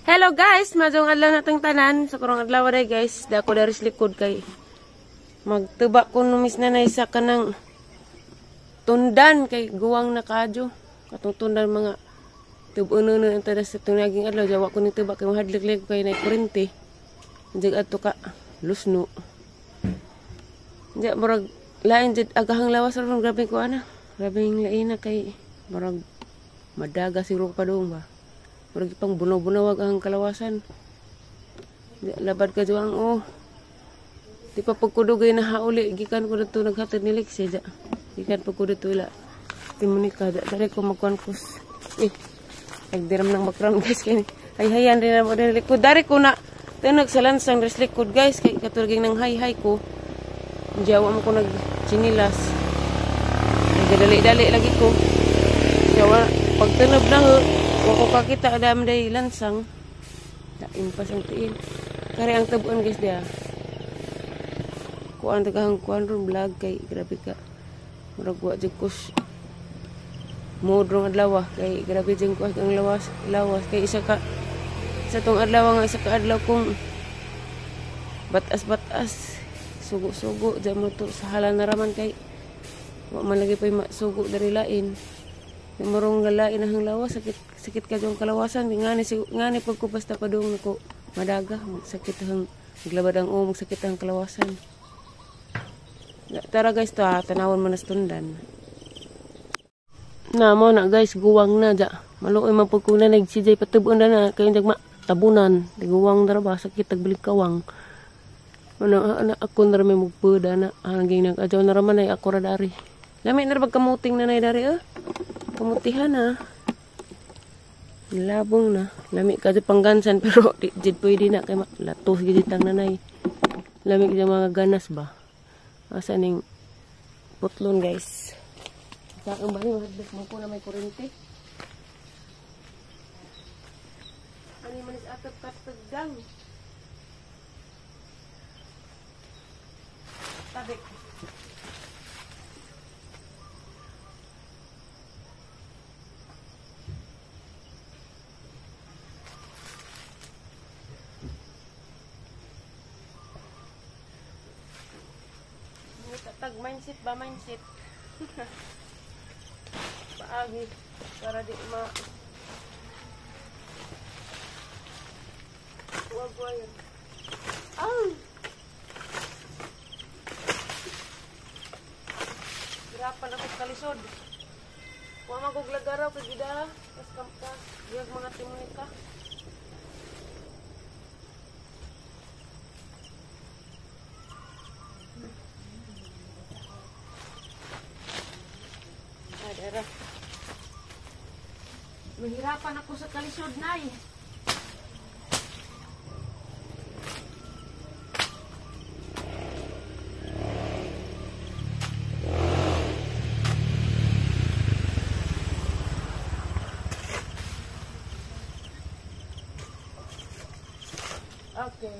Hello guys, madong adlaw natong tanan. Sa karong adlaw day guys, dako dari sa likod kay magtuba ko numis na sa kanang tundan kay guwang na kadyo. Katong tundan mga tubunon na tada sa tunaging adlaw jawa ko ni tuba kay mahadlok kay nay kurente. Diyan adto ka lusno. Diyan murag lain jud agahang lawas ron, grabe ko ana. Grabe yung lain na kay murag madaga siguro pa doon ba. Murag pang bunaw-bunawag ang kalawasan. Labad ka juang oh. Di pa pagkudugay na hauli gikan ko dito naghatid ni Lexie ja. Gikan pag ko dito ila. Timonika ja dali ko magkuan kus. Eh nagdiram ng background guys kay hay hayan din na mo dali ko dari ko na tinag sa lansang res likod guys kay katulging nang hay-hay ko. Jawa mo ko nag chinilas. Nagdali-dali lagi ko. Jawa pagtunob na ho. Wako kakita adam day lansang. Daim pa sang tiil. Kare ang tabuan guys dia. Kuan tagahang kuan ron vlog kay grabe ka. Murag wa jud kus mood rong adlaw kay grabe jud ko ang lawas lawas kay isa ka sa tong adlaw nga isa ka adlaw kong batas-batas sugo-sugo dyan mo to sa hala na raman kay wa man lagi pa'y masugo dari lain. Marong nga lain ang lawas, sakit sakit ka yung kalawasan ngani ngani pagko basta padung nako madaga magsakit ang maglabad ang o magsakit ang kalawasan. Tara guys to tanawon mo na tundan. Na mo na guys guwang na ja. Maluoy man pud ko na nag CJ patubon na kay dagma tabunan. Guwang dara ba sakit tagbilig kawang. Ano ana ako na may mugpuda na hanging nag adyaw na raman ay ako ra dari. Lami na ra pagkamuting na nay dari eh. Kamutihan na. Labong na. Lami ka dyan panggansan pero di jid pwede na kay latos gid tang nanay. Lami ka mga ganas ba. Asa ning putlon guys. Sa ang bani mahadlok mo ko na may kurente. Ani man is atop katuggang. Tabi. Tag mindset ba mindset. Paagi para di ma wag wire. Aw! Hirapan ako sa kalisod. Wa maguglagaraw kay gida. Tas kampa, giyag mga timonika. Dara. Mahirapan ako sa kalisod, nay. Okay.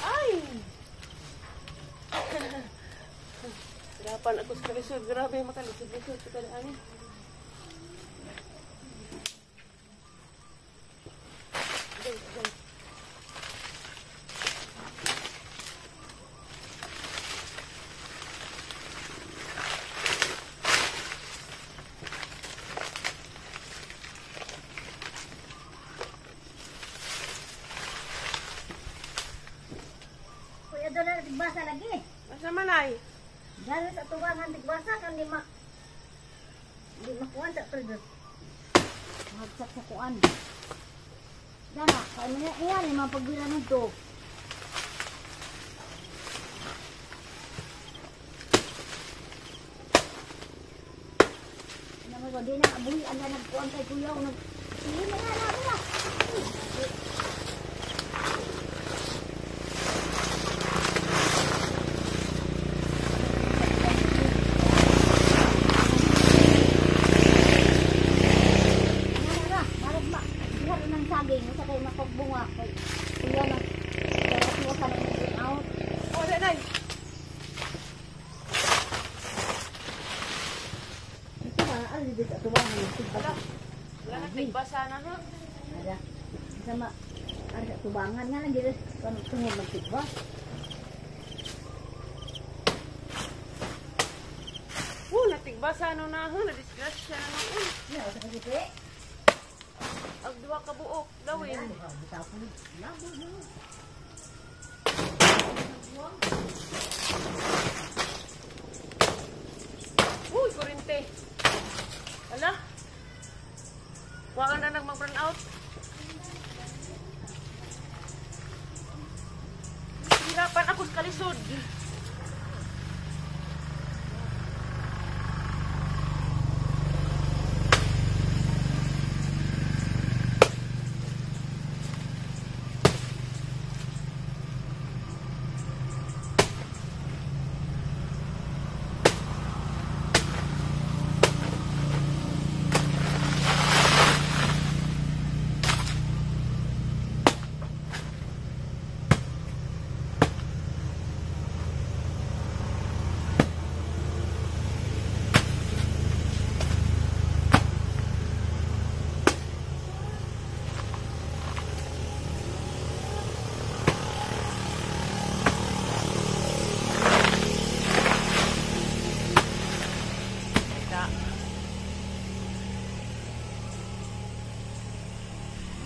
Ay! Hirapan ako sa kalisod. Grabe, makalisod-lisod. Ito na ani. Kuya, doon na nagbasa lagi. Asa man ay? Dahil sa tuwangan, nagbasa kan di ma di makuan sa tulad. Mahagsak sa kuan. Dana, kaya niya iyan, yung mga pagbira nito. Ano mo ko, di na abuhi, ang nagkuan kay kuya, nag... Sige na nga, na, na. Sama ar sa tubangan nga lang dito tungod magtigba. Natigbasa no na ho, na-disgrasya na noon. Ya, sa kasi. Ag duha ka buok, dawin. Uy, kurente. Ala. Wa na nag mag-run out. Hirapan ako sa kalisod.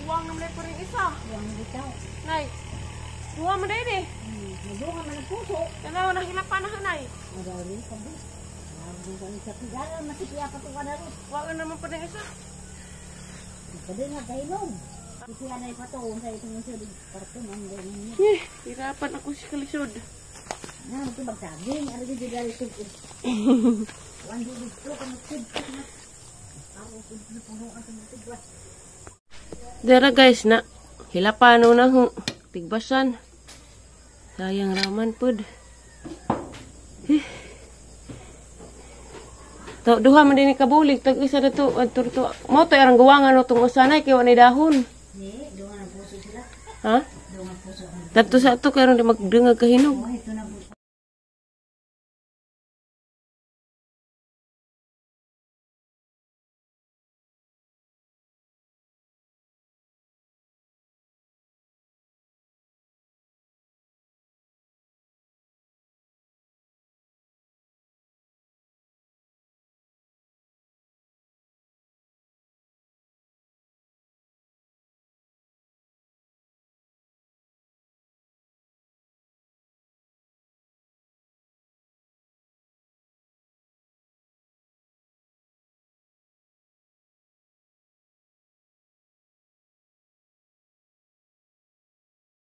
Buwang naman pa rin isa. Buwang bitaw. Nay, buwang mo din eh. Naduha man ang puso. Tanaw, nahilapan na hanay. Madali ka ba? Buwang naman pa rin isa. Pwede nga kahinom. Kaya na ipatuon sa itong sa parto man ganyan. Eh, hirapan ako sa kalisod. Na ito magsaging, ano di dali ito. Wan di dito kamutid. Ako kun puno ang tumutid. Dera guys na hilapan na ho tigbasan. Sayang raman pud. Eh. To duha man din kabulig tag isa na to adto to. Mo to arang guwangan no tong usanay kay wa dahon. Ni, duha na puso sila. Ha? Duha puso. Tadto sa ato kay aron di magdungag kahinog. Oh, ito na